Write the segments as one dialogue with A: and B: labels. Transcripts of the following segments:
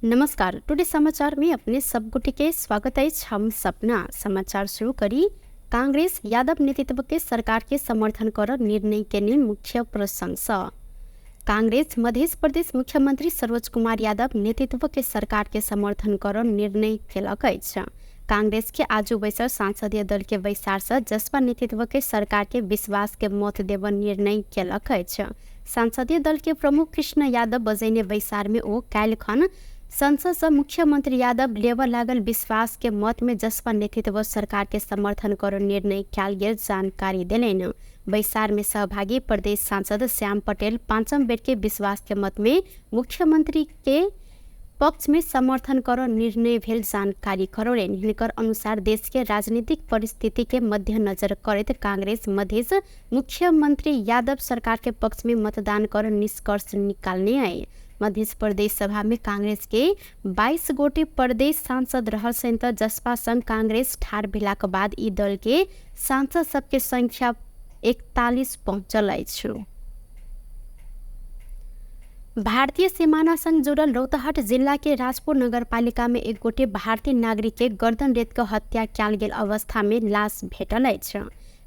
A: नमस्कार, टुडे समाचार में अपने सब गोटे के स्वागत अछि। हम सपना समाचार शुरू करी। कांग्रेस यादव नेतृत्व के सरकार के समर्थन कर निर्णय केने मुख्य प्रशंसा। कांग्रेस मध्य प्रदेश मुख्यमंत्री सरोज कुमार यादव नेतृत्व के सरकार के समर्थन कर निर्णय केलक अछि। कांग्रेस के आजू बैसल संसदीय दल के बैसार से जसपा नेतृत्व के सरकार के विश्वास के मत देव निर्णय केलक अछि। संसदीय दल के प्रमुख कृष्ण यादव बजैने बैसार में ओ काल्हिखन संसद से मुख्यमंत्री यादव लेबऽ लागल विश्वास के मत में जसपा नेतृत्व सरकार के समर्थन कर निर्णय कयल गेल जानकारी देलनि। बैसार में सहभागी प्रदेश सांसद श्याम पटेल पांचम बेर के विश्वास के मत में मुख्यमंत्री के पक्ष में समर्थन कर निर्णय भेल जानकारी करौलनि। हिनकर अनुसार देश के राजनीतिक परिस्थिति के मध्यनजर करैत कांग्रेस मधेश मुख्यमंत्री यादव सरकार के पक्ष में मतदान कर निष्कर्ष निकालने है। मध्य प्रदेश सभा में कांग्रेस के 22 गोटे प्रदेश सांसद रहल छनि त जसपा संग कांग्रेस ठाढ़ भेलाक बाद ई दल के सांसद सबके संख्या 41 पहुँचल अछि। भारतीय सीमाना संग जुड़ल रौतहट जिला के राजपुर नगरपालिका में एक गोटे भारतीय नागरिक के गर्दन रेत के हत्या कयल गेल अवस्था में लाश भेटल अछि।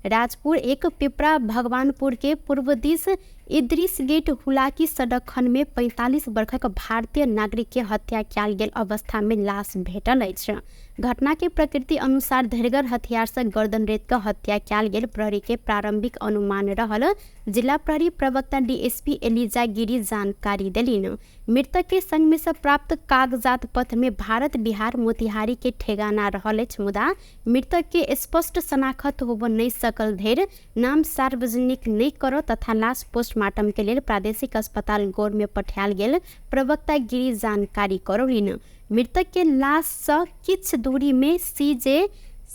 A: राजपुर एक पिपरा भगवानपुर के पूर्व दिस इद्रिस गेट हुलाकी सड़क खंड में 45 वर्षक भारतीय नागरिक के हत्या कयल गेल अवस्था में लाश भेटल अछि। घटना के प्रकृति अनुसार धरिगर हथियार से गर्दन रेत के हत्या कयल गेल प्रहरी के प्रारंभिक अनुमान रहल जिला प्रहरी प्रवक्ता डीएसपी एलिजा गिरी जानकारी देलिन। मृतक के संग में से प्राप्त कागजात पत्र में भारत बिहार मोतिहारी के ठेगाना रहल अछि, मुदा मृतक के स्पष्ट शनाखत होब नहीं सकल धरि नाम सार्वजनिक नहीं कर तथा लाश पोस्टमार्टम के लेल प्रादेशिक अस्पताल गौर में पठायल गेल प्रवक्ता गिरी जानकारी करौलिन। मृतक के लाश से किछु दूरी में सीजे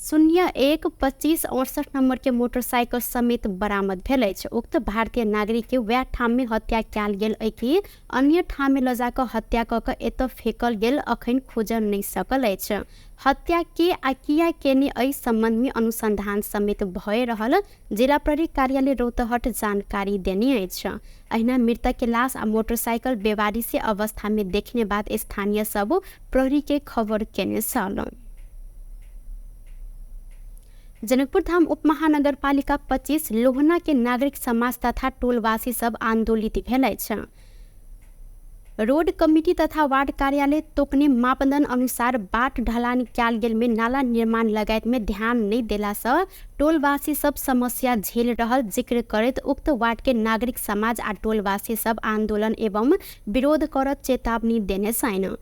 A: 01 25 68 नंबर के मोटरसाइकिल समेत बरामद भेल अछि। उक्त भारतीय नागरिक के वएह ठाम में हत्या कयल गेल अछि कि अन्य ठाम में लऽ जाकऽ हत्या कऽ कऽ एतऽ फेकल गेल अखन खोजल नहि सकल अछि। हत्या के आ किया केने एहि संबंध में अनुसंधान समेत भए रहल जिला प्रहरी कार्यालय रौतहट जानकारी देने अछि। अहिना मृतक के लाश आ मोटरसाइकिल बेवारिसी अवस्था में देखने बाद स्थानीय सब प्रहरी के खबर केने छल। जनकपुर धाम उपमहानगरपालिका 25 लोहना के नागरिक समाज तथा टोलवासी सब आंदोलित भेल अछि। रोड कमिटी तथा वार्ड कार्यालय तोकने मापदंड अनुसार बाट ढलान कयल गेल में नाला निर्माण लगायत में ध्यान नहीं देला से टोलवासी सब समस्या झेल रहल जिक्र करैत उक्त वार्ड के नागरिक समाज आ टोलवासी सब आंदोलन एवं विरोध करत चेतावनी देने छनि।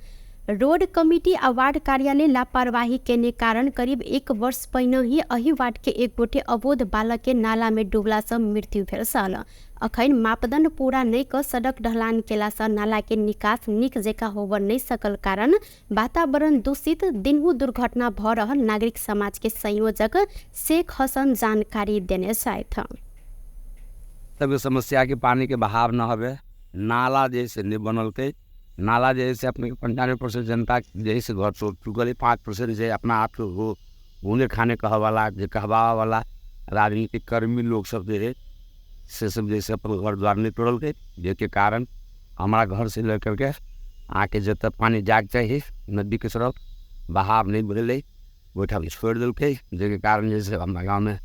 A: रोड कमिटी आ वार्ड कार्यालय लापरवाही केने कारण करीब 1 वर्ष पहिने ही एहि वार्ड के एक गोटे अबोध बालक के नाला में डूबला से मृत्यु भेल छल। अखन मापदंड पूरा नहीं क सड़क ढलान केला से नाला के निकास नीक जकाँ होब नहीं सकल कारण वातावरण दूषित दिनहु दुर्घटना भ रहल नागरिक समाज के संयोजक शेख हसन जानकारी देने छथि।
B: तब समस्या के पानी के बहाव न हवे, नाला जैसे नहीं बनलकै, नाला जैसे अपने 95% जनता जैसे घर छोड़ चुकल है, 5% जे अपना आप के हो भूने खाने कहवाला जे कहवा वाला राजनीतिक कर्मी लोग सब जे है से सब जैसे अपन घर द्वार नहीं तोड़ल, जेके कारण हमारा घर से लेकर के आके जब तक पानी जाग चाहिए नदी के तरफ बहाव नहीं भेलै, ओहिठाम छोड़ि देलकै, जेके कारण जैसे हमारा गाँव में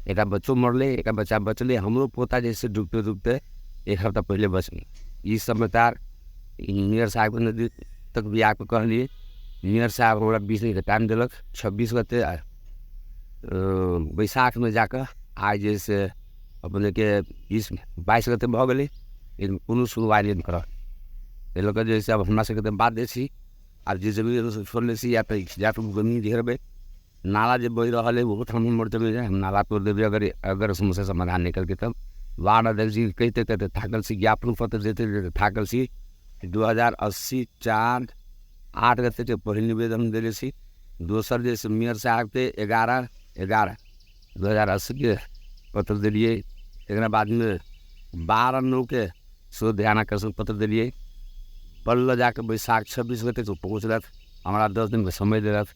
B: एक बच्चो मरलै, एक बच्चा बचलै, हमरो पोता जैसे डूबते डूबते एक हफ्ता पहले बचलै। ई समाचार मेयर साहब के नदी तक भी आके कहलिए, मेयर साहब हमरा 20 दिन के टाइम देलक, 26 गते बैसाख में जाकर आज जैसे अपने के 20-22 गते भऽ गेलै, लेकिन कोनो सुनवाइ नहि करल। एहि लऽ कऽ जैसे अब हमरा सबके तऽ बाध्य छी, आब जे जमीन छोड़ने छी या तऽ जाकऽ जमीन घेरबै, नाला जे बहि रहल है ओहो ठाम हमर जमीन है, हम नाला तोड़ देबै अगर अगर समस्या समाधान निकलतै तब। वार्ड अध्यक्ष जी कहिते कहिते थाकल छी, ज्ञापन पत्र देते देते थाकल छी। 2080 4 8 गते के पहिल निवेदन देने छी, दोसर जैसे मेयर साहब के 11/11 2080 के पत्र देलिए, एकरा बाद में 12/9 के सेहो ध्यानाकर्षण पत्र देलिए। बल्ल जाके बैसाख 26 गते के पहुँचलक, हमरा 10 दिन के समय देलक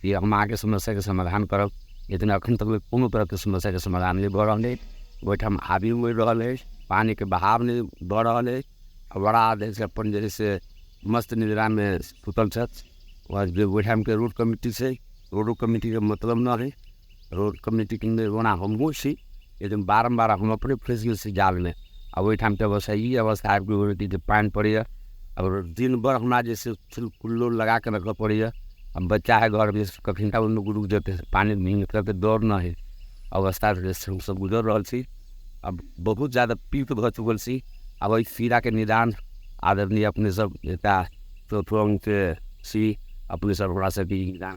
B: कि हम अहाँके समस्याके समाधान करब, लेकिन अखन तक कोनो तरहके समस्याके समाधान नहि भऽ रहल अछि। ओहिठाम आबि मरि रहल अछि, पानीके बहाव नहि भऽ रहल अछि। बड़ा अध्यक्ष अपन जे है से मस्त निद्रामे सुतल छथि। जे ओहिठामके रोड कमिटी छै, रोडो कमिटीके मतलब नहि हइ। रोड कमिटीके ओना हमहूँ छी, लेकिन बारम्बार हम अपने फँसि गेल छी जालमे। आ ओहिठामके अवस्था ई अवस्था आबि गेल जे पानि पड़ैए आओर दिन भरि हमरा जे छै कुल्लो लगाके रखऽ पड़ैए। आ बच्चा है घरमे, कखन ओहिमे गुरुक जेतै, पानि निकलऽके डर नहि हइ। अवस्था हमसब गुजरि रहल छी। अब बहुत ज्यादा पीड़ित भऽ चुकल छी। आब एहि पीड़ाके निदान आदरणीय अपने सब एकटा चौथो अंगके छी, अपने सब हमरा सबके निदान।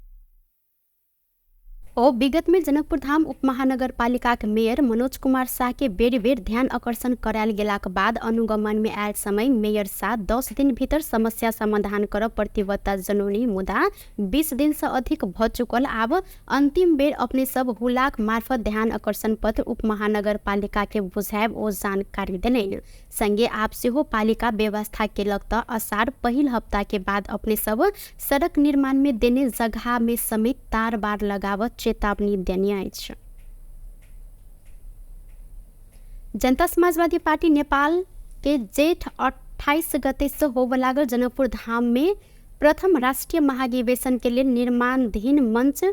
A: ओ विगत में जनकपुर धाम उपमहानगरपालिकाक मेयर मनोज कुमार शाह के बेर बेर ध्यान आकर्षण करायल गेलाक बाद अनुगमन में आयल समय मेयर शाह 10 दिन भीतर समस्या समाधान करब प्रतिबद्धता जनौनी, मुदा 20 दिन से अधिक भ चुकल। आब अंतिम बेर अपने सब हुलाक मार्फत ध्यान आकर्षण पत्र उपमहानगरपालिका के बुझायब ओ जानकारी देलनि। संगे आब सेहो पालिका व्यवस्था केलक त असार पहिल हप्ता के बाद अपने सब सड़क निर्माण में देने जगह में समेत तार बार लगावत चेतावनी देने अछि। जनता समाजवादी पार्टी नेपाल के जेठ 28 गते से होबय लागल जनकपुर धाम में प्रथम राष्ट्रीय महाधिवेशन के लेल निर्माणाधीन मंच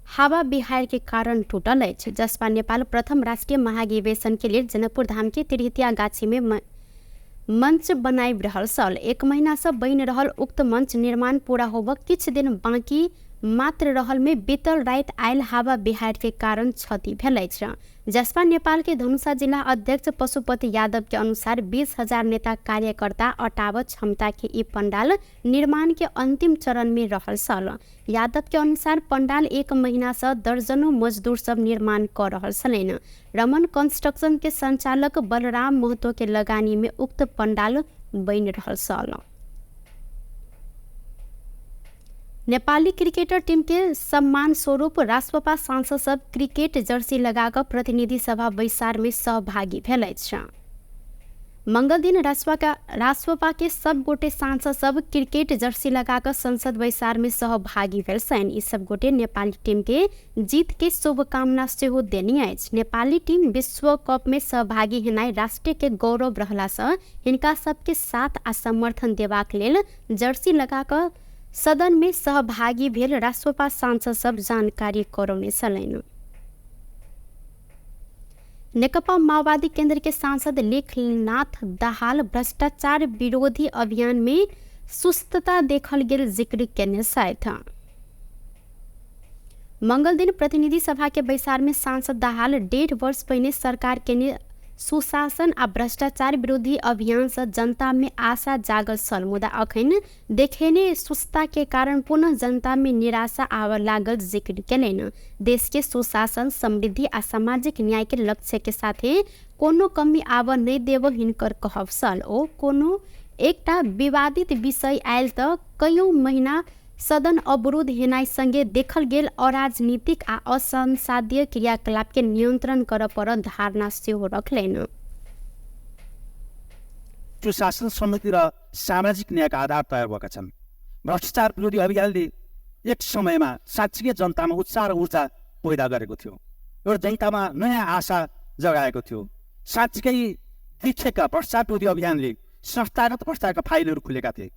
A: हावा बिहार के कारण टूटल अछि। जसपा नेपाल प्रथम राष्ट्रीय महाधिवेशन के लेल जनकपुर धाम के तिरहितिया गाछी में मंच बनाबि रहल छल। 1 महीना से बनि रहल उक्त मंच निर्माण पूरा होबक किछु दिन बाँकी मात्र रहल में बीतल राति आयल हावा बिहार के कारण क्षति भेल अछि। जसपा नेपाल के धनुषा जिला अध्यक्ष पशुपति यादव के अनुसार 20,000 नेता कार्यकर्ता अटाव क्षमता के ई पंडाल निर्माण के अंतिम चरण में रहल छल। यादव के अनुसार पंडाल 1 महीना से दर्जनों मजदूर सब निर्माण कर रहल छलनि। रमन कंस्ट्रक्शन के संचालक बलराम महतो के लगानी में उक्त पंडाल बनि रहल छल। नेपाली क्रिकेटर टीम के सम्मान स्वरूप रासपा सांसद सब क्रिकेट जर्सी लगाकर प्रतिनिधि सभा बैसार में सहभागी भेल अछि। मंगल दिन रासपा के सब गोटे सांसद सब क्रिकेट जर्सी लगाकर संसद बैसार में सहभागी भेल छनि। ई सब गोटे नेपाली टीम के जीत के शुभकामना सेहो देने अछि। नेपाली टीम विश्व कप में सहभागी हेनाइ राष्ट्र के गौरव रहला से हिनका सबके साथ आ समर्थन देबाक लेल जर्सी लगाकर सदन में सहभागी भेल रासपा सांसद सब जानकारी करौने छलनि। नेकपा माओवादी केंद्र के सांसद लेखनाथ दाहाल भ्रष्टाचार विरोधी अभियान में सुस्तता देखल गेल जिक्र केने छथि। मंगल दिन प्रतिनिधि सभा के बैसार में सांसद दाहाल 1.5 वर्ष पहिने सरकार केने सुशासन आ भ्रष्टाचार विरोधी अभियान से जनता में आशा जागल छल, मुदा अखन देखेने सुस्ता के कारण पुनः जनता में निराशा आबय लागल जिक्र केलनि। देश के सुशासन, समृद्धि आ सामाजिक न्याय के लक्ष्य के साथे कोनो कमी आबय नहि देब हिनकर कहब छल। ओ कोनो एकटा विवादित विषय आयल त कयौ महीना सदन अवरुद्ध हेनाइ संगे देखल गेल अराजनीतिक आ असंसदीय क्रियाकलाप के नियंत्रण करऽ पड़ल धारणा सेहो रखलनि।
C: सुशासन, समृद्धि र सामाजिक न्यायका आधार तयार भएका छन्। भ्रष्टाचार विरोधी अभियानले एक समयमा साँच्चीकै जनतामा उत्साह र ऊर्जा पैदा गरेको थियो, एउटा जनतामा नयाँ आशा जगाएको थियो। साँच्चीकै देखिएका भ्रष्टाचार विरोधी अभियानले संस्थागत भ्रष्टाचारका फाइलहरू खुलेका थिए।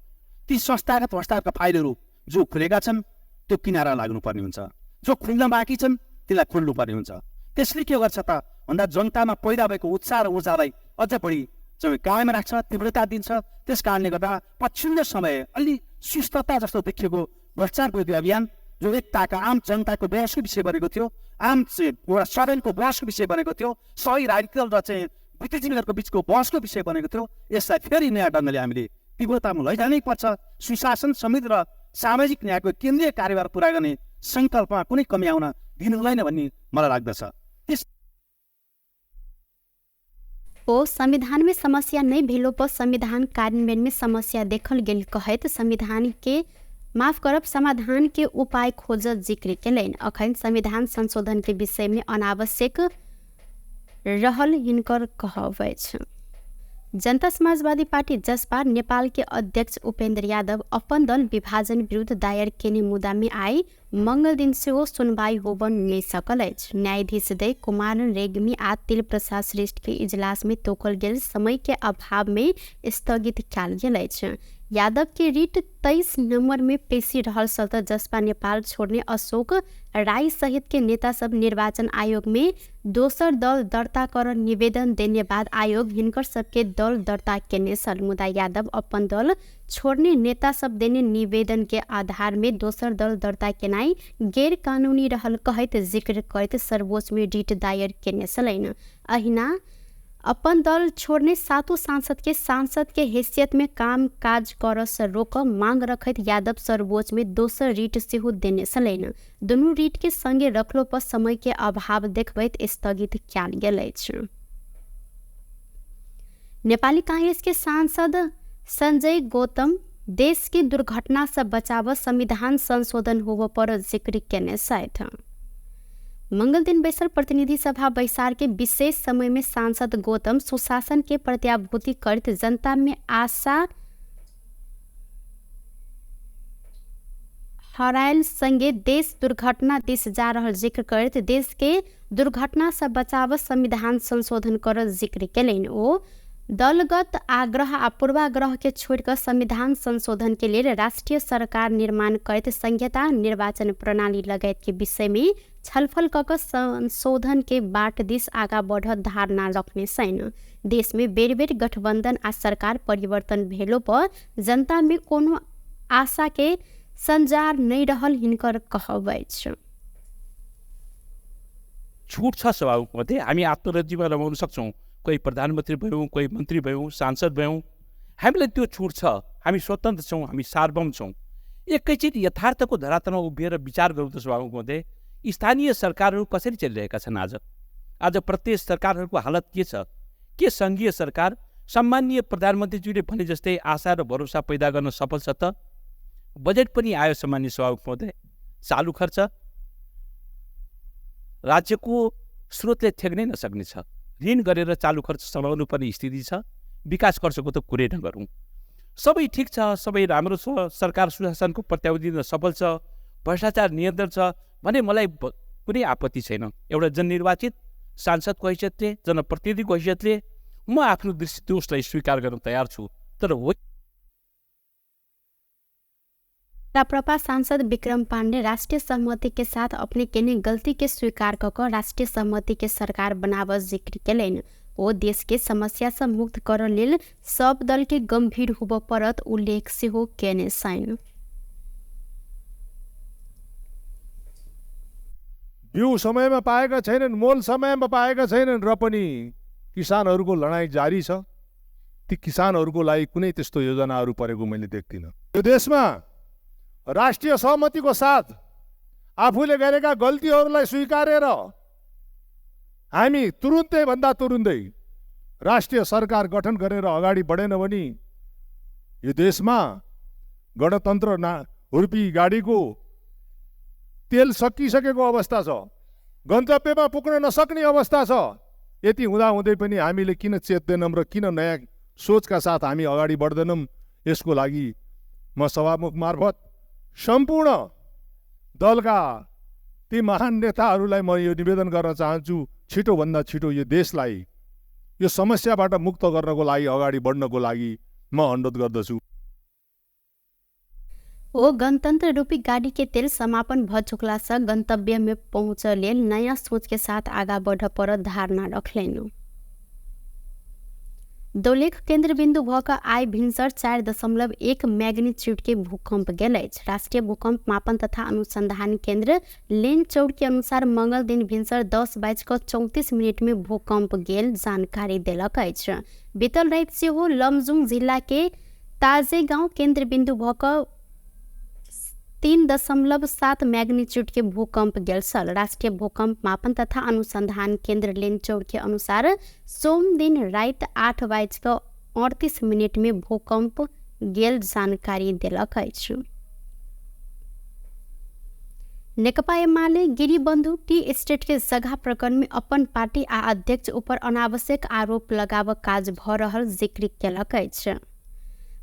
C: ती संस्थागत भ्रष्टाचारका फाइलहरू जो खुलेका छन् त्यो किनारा लाग्नुपर्ने हुन्छ, जो खुल्न बाँकी छन् त्यसलाई खोल्नुपर्ने हुन्छ। त्यसले के गर्छ त भन्दा जनतामा पैदा भएको उत्साह र ऊर्जालाई अझ बढी चाहिँ कायम राख्छ, तीव्रता दिन्छ। त्यस कारणले गर्दा पछिल्लो समय अलि सुस्तता जस्तो देखिएको भ्रष्टाचार विरोधी अभियान जो एकताका आम जनताको बहसको विषय बनेको थियो, आम एउटा सदनको बहसको विषय बनेको थियो, सही राजनीतिक दल र चाहिँ बुद्धिजीवीहरूको बिचको बहसको विषय बनेको थियो, यसलाई फेरि नयाँ ढङ्गले हामीले तीव्रतामा लैजानै पर्छ। सुशासन, समृद्धि र सामाजिक न्यायको केन्द्रीय कार्यभार पुरा गर्ने सङ्कल्पमा कुनै कमी आउन दिनु हुँदैन भन्ने मलाई लाग्दछ।
A: ओ संविधान में समस्या नहीं भेलो पर संविधान कार्यान्वयन में समस्या देखल गेल कहैत संविधान के माफ करब समाधान के उपाय खोजल जिक्र केलनि। अखन संविधान संशोधन के विषय में अनावश्यक रहल हिनकर कहब अछि। जनता समाजवादी पार्टी जसपा नेपाल के अध्यक्ष उपेन्द्र यादव अपन दल विभाजन विरुद्ध दायर केने मुद्दा में आई मंगल दिन सेहो सुनवाई होबन नहि सकल अछि। न्यायाधीश दय कुमार रेग्मी आ तिल प्रसाद श्रेष्ठ के इजलास में तोकल गेल समय के अभाव में स्थगित कयल गेल अछि। यादव के रिट 23 नंबर में पेशी रहल सदर जसपा नेपाल छोड़ने अशोक राय सहित के नेता सब निर्वाचन आयोग में दोसर दल दर्ता कर निवेदन देने बाद आयोग हिनकर सबके दल दर्ता केने छल। मुदा यादव अपन दल छोड़ने नेता सब देने निवेदन के आधार में दोसर दल दर्ता केनाई गैर कानूनी रहल कहैत जिक्र करैत सर्वोच्च में रिट दायर केने छलनि। अहिना अपन दल छोड़ने 7 सांसद के हैसियत में काम काज कर से रोक मांग रखैत यादव सर्वोच्च में दोसर रिट सेहो देने छलनि। दुनू रिट के संगे रखलो पर समय के अभाव देखबैत स्थगित कयल गेल अछि। नेपाली कांग्रेस के सांसद संजय गौतम देश के दुर्घटना से बचाव संविधान संशोधन होब पर जिक्र केने छथि। मंगल दिन बैसल प्रतिनिधि सभा बैसार के विशेष समय में सांसद गौतम सुशासन के प्रत्याभूति करत जनता में आशा हरायल संगे देश दुर्घटना दिस जा रहल जिक्र करत देश के दुर्घटना से बचाव संविधान संशोधन कर जिक्र केलनि। ओ दलगत आग्रह आ पूर्वाग्रह के छोड़िकऽ संविधान संशोधन के लेल राष्ट्रिय सरकार निर्माण करैत संहिता निर्वाचन प्रणाली लगायत के विषय में छलफल कऽ संशोधन के बाट दिस आगा बढ़त धारणा रखने छनि। देश में बेर बेर गठबंधन आ सरकार परिवर्तन भेलो पर जनता में कोनो आशा के संजार नहीं रहल हिनकर कहब अछि।
D: छुट छ सभामुखमध्ये हामी आत्मरजीमा रमाउन सक्छौँ। कोही प्रधानमन्त्री भयौँ, कोही मन्त्री भयौँ, सांसद भयौँ, हामीलाई त्यो छुट छ। हामी स्वतन्त्र छौँ, हामी सार्वभौम छौँ। एकैचोटि यथार्थको धरातलमा उभिएर विचार गरौँ त सभामुखमध्ये स्थानीय सरकारहरू कसरी चलिरहेका छन्? आज आज प्रत्येक सरकारहरूको हालत के छ? के सङ्घीय सरकार सम्माननीय प्रधानमन्त्रीज्यूले भने जस्तै आशा र भरोसा पैदा गर्न सफल छ त? बजेट पनि आयो सम्माननीय सभामुख महोदय, चालु खर्च राज्यको स्रोतले थेग्नै नसक्ने छ। ऋण गरेर चालु खर्च चलाउनु पर्ने स्थिति छ। विकास खर्चको त कुरै नगरौँ। सबै ठिक छ, सबै राम्रो छ, सरकार सुशासनको प्रत्याभूति दिन सफल छ, भ्रष्टाचार नियन्त्रण छ भने मलाई कुनै आपत्ति छैन। एउटा जननिर्वाचित सांसदको हैसियतले, जनप्रतिनिधिको हैसियतले म आफ्नो दृष्टिदोषलाई स्वीकार गर्न तयार छु। तर हो
A: राप्रपा सांसद विक्रम पाण्डे राष्ट्रिय सहमति के साथ अपने केने गलती के स्वीकार कऽ राष्ट्रिय सहमति के सरकार बनाव जिक्र केलनि। ओ देश के समस्या से मुक्त कर लेल सब दल के गंभीर होब परत उल्लेख सेहो केने छनि।
E: बिउ समयमा पाएका छैनन्, मोल समयमा पाएका छैनन् र पनि किसानहरूको लडाइँ जारी छ। ती किसानहरूको लागि कुनै त्यस्तो योजनाहरू परेको मैले देख्दिनँ। यो देशमा राष्ट्रिय सहमतिको साथ आफूले गरेका गल्तीहरूलाई स्वीकारेर हामी तुरुन्तै भन्दा तुरुन्तै राष्ट्रिय सरकार गठन गरेर अगाडि बढेन भने यो देशमा गणतन्त्र हुर्पी गाडीको तेल सकिसकेको अवस्था छ, गन्तव्यमा पुग्न नसक्ने अवस्था छ। यति हुँदाहुँदै पनि हामीले किन चेत्दैनौँ र किन नयाँ सोचका साथ हामी अगाडि बढ्दैनौँ? यसको लागि म सभामुख मार्फत सम्पूर्ण दलका ती महान नेताहरूलाई म यो निवेदन गर्न चाहन्छु, छिटोभन्दा छिटो यो देशलाई यो समस्याबाट मुक्त गर्नको लागि अगाडि बढ्नको लागि म अनुरोध गर्दछु।
A: ओ गणतंत्र रूपी गाड़ी के तेल समापन भ चुकला से गंतव्य में पहुँच लेल नया सोच के साथ आगा बढ़ पर धारणा रखलनि। दोलेख केन्द्रबिन्दु भ क आइ भिन्सर 4.1 मैग्नीट्यूड के भूकंप गेल अछि। राष्ट्रिय भूकंप मापन तथा अनुसंधान केन्द्र लेनचौर के अनुसार मंगल दिन भिन्सर 10:34 में भूकंप गेल जानकारी देलक अछि। बीतल राति सेहो लमजुङ जिला के ताजे गांव केन्द्रबिन्दु भ क 3.7 मैग्नीट्यूड के भूकंप गेल छल। राष्ट्रिय भूकंप मापन तथा अनुसंधान केन्द्र लेनचौर के अनुसार सोम दिन राति 8:38 में भूकंप गेल जानकारी देलक अछि। नेकपा एमाले गिरिबन्धु टी स्टेट के जगह प्रकरण में अपन पार्टी आ अध्यक्ष ऊपर अनावश्यक आरोप लगाव काज भ रहल जिक्र केलक अछि।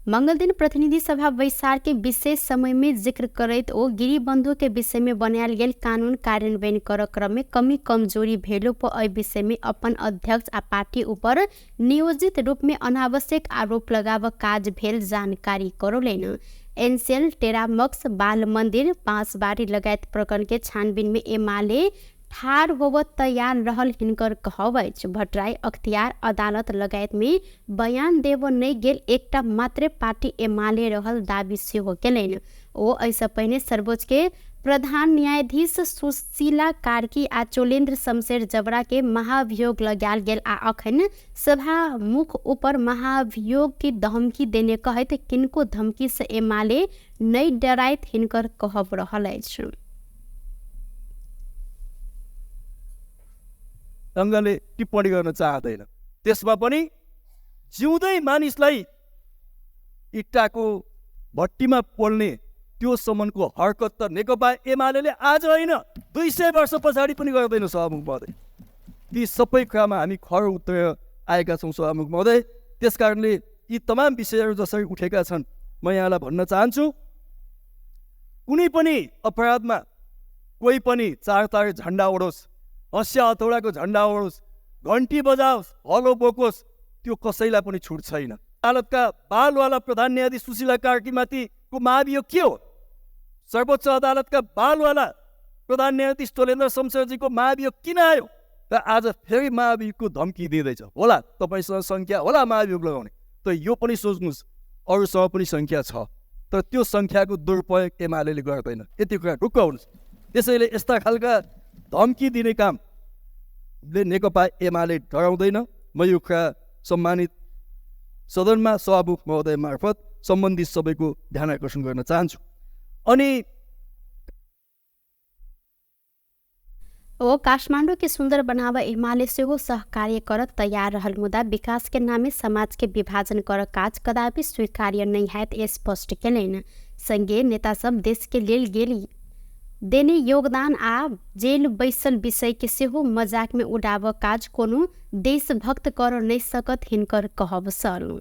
A: मंगलदिन प्रतिनिधि सभा बैसार के विशेष समय में जिक्र करैत ओ गिरिबंधु के विषय में बनायल गेल कानून कार्यान्वयन कर क्रम में कमी कमजोरी भेलो पर एहि विषय में अपन अध्यक्ष आ पार्टी ऊपर नियोजित रूप में अनावश्यक आरोप लगाव काज भेल जानकारी करौलनि। एनसेल, टेरामक्स, बाल मंदिर, बांसबाड़ी लगायत प्रकरण के छानबीन में एमाले ठार होब तैयार रहल हिनकर कहब अछि। भट्टराई अख्तियार अदालत लगायत में बयान देव नहि गेल एकटा मात्रे पार्टी एमाले रहल दावी सेहो केलनि। ओ एहिसँ पहिने सर्वोच्च के प्रधान न्यायाधीश सुशीला कार्की आ चोलेन्द्र शमशेर जबरा के महाभियोग लगायल गेल आ अखन सभामुख ऊपर महाभियोग की धमकी देने कहैत किनको धमकी से एमाले नहि डराइत हिनकर कहब रहल अछि।
F: ढङ्गले टिप्पणी गर्न चाहँदैन। त्यसमा पनि जिउँदै मानिसलाई इट्टाको भट्टीमा पोल्ने त्यो सम्मको हरकत त नेकपा एमाले आज होइन 200 वर्ष पछाडि पनि गर्दैन सभामुख महोदय। ती सबै कुरामा हामी खरो उत्रेर आएका छौँ सभामुख महोदय। त्यसकारणले यी तमाम विषयहरू जसरी उठेका छन् म यहाँलाई भन्न चाहन्छु, कुनै पनि अपराधमा कोही पनि चार तारे झन्डा ओढोस्, हँसिया हथौडाको झन्डा ओढोस्, घन्टी बजाओस्, हलो बोकोस्, त्यो कसैलाई पनि छुट छैन। अदालतका बालवाला प्रधान न्यायाधीश सुशीला कार्कीमाथिको महाभियोग के हो? सर्वोच्च अदालतका बालवाला प्रधान न्यायाधीश चोलेन्द्र शमशेरजीको महाभियोग किन आयो? र आज फेरि महाभियोगको धम्की दिँदैछ। होला तपाईँसँग सङ्ख्या होला महाभियोग लगाउने, तर यो पनि सोच्नुहोस् अरूसँग पनि सङ्ख्या छ, तर त्यो सङ्ख्याको दुरुपयोग एमाले गर्दैन। यति कुरा ढुक्क हुनुहोस्। त्यसैले यस्ता खालका धम्की दिने कामले नेकपा एमाले डराउँदैन। म यो कुरा सम्मानित सदनमा सभामुख महोदय मार्फत सम्बन्धित सबैको ध्यान आकर्षण गर्न चाहन्छु। अनि
A: ओ काठमाडौँ के सुन्दर बनाव एमाले सेहो सहकार्य कर तैयार रहल मुदा विकास के नामे समाज के विभाजन कर काज कदापि स्वीकार्य नहीं हैत स्पष्ट केलनि। संगे नेता सब देश के लेल गेल देने योगदान आ जेल बैसल विषय के सेहो मजाक में उड़ाव काज कोनो देशभक्त कर नहीं सकत हिनकर कहब सल।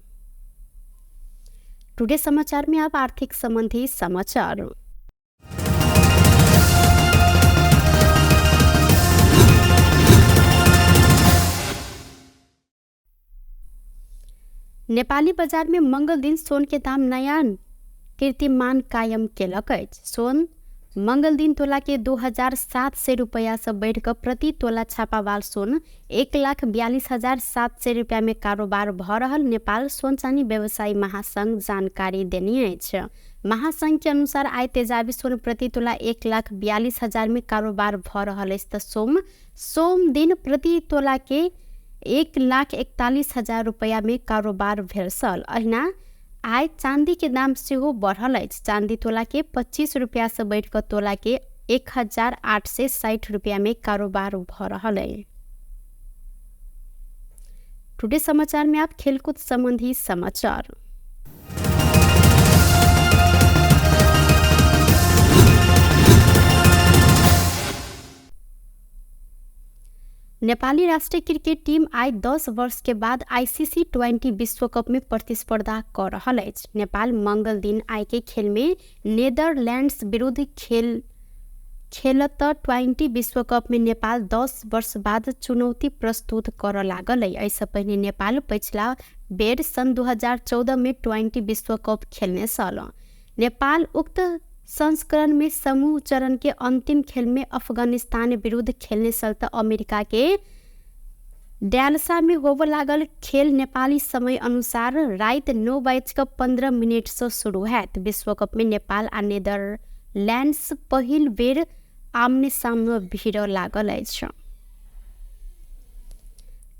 A: टुडे समाचार में अब आर्थिक संबंधी समाचार। नेपाली बजार में मंगल दिन सोन के दाम नया कीर्तिमान कायम केलक अछि। सोन मंगल दिन तोला के 2700 रुपया से बढ़िकर प्रति तोला छापावाल सोन 1,42,700 रुपया में कारोबार भ रहल नेपाल सोन चानी व्यवसायी महासंघ जानकारी देने अछि। महासंघ के अनुसार आइ तेजाबी सोन प्रति तोला 1,42,000 में कारोबार भ रहल अछि त सोम दिन प्रति तोला के 1,41,000 रुपया में कारोबार भेल छल। अहिना आइ चांदी के दाम सेहो बढ़ल अछि। चांदी तोला के 25 रुपया से बढ़िकर तोला के 1,860 रुपया में कारोबार भ रहल अछि। टुडे समाचार में आप खेलकूद संबंधी समाचार। नेपाली राष्ट्रिय क्रिकेट टीम आइ 10 वर्ष के बाद आईसीसी 20 विश्व कप में प्रतिस्पर्धा कर रहल अछि। नेपाल मंगल दिन आइ के खेल में नेदरलैंड्स विरुद्ध खेलत 20 विश्व कप में नेपाल 10 वर्ष बाद चुनौती प्रस्तुत कर लागल अछि। एहिसँ पहिने नेपाल पछिला बेर सन् 2014 में 20 विश्व कप खेलने छल। नेपाल उक्त संस्करण में समूह चरण के अंतिम खेल में अफगानिस्तान विरुद्ध खेलने छल त अमेरिका के डैलसा में होबय लागल खेल नेपाली समय अनुसार राति 9:15 से शुरू हैत। विश्व कप में नेपाल आ नेदरलैंड्स पहिल बेर आमने सामने भिड़ लागल अछि।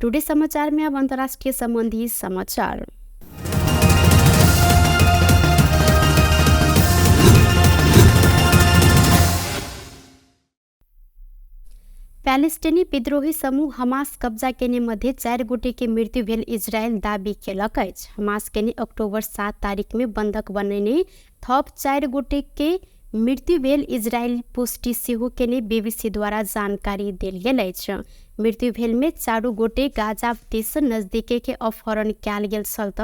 A: टुडे समाचार में अब अंतर्राष्ट्रीय संबंधी समाचार। पैलेस्टीनी विद्रोही समूह हमास कब्जा केने मध्ये 4 गोटे के मृत्यु भेल इजरायल दावी केलक अछि। हमास केने अक्टूबर 7 तारीख में बंधक बनेने थप 4 गोटे के मृत्यु भेल इजरायल पुष्टि सेहो केने बीबीसी द्वारा जानकारी देल गेल अछि। मृत्यु भेल में 4 गोटे गाजा देश नजदीके के अपहरण कयल गेल छल त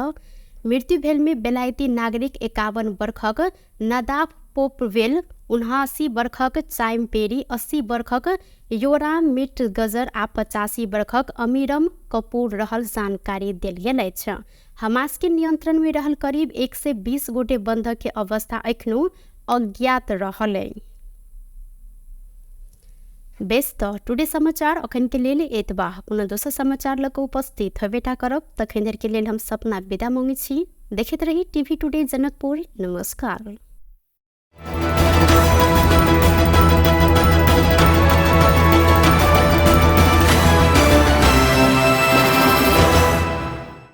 A: मृत्यु भेलमे बेलायती नागरिक 51 बर्खक नदाफ पोपवेल, 79 बर्खक चाइम पेरी, 80 बर्खक योराम मिटगजर आ 85 बर्खक अमीरम कपूर रहल जानकारी देल गेल अछि। हमास के नियंत्रण में रहल करीब 120 गोटे बंधक के अवस्था एखनो अज्ञात रहल। बेस त टुडे समाचार अखन के लेल एतबा। पुनः दोसर समाचार लऽ कऽ उपस्थित हेबेटा करब, तखन धरि के लेल हम सपना विदा मांगै छी। देखैत रही टीवी टुडे जनकपुर। नमस्कार।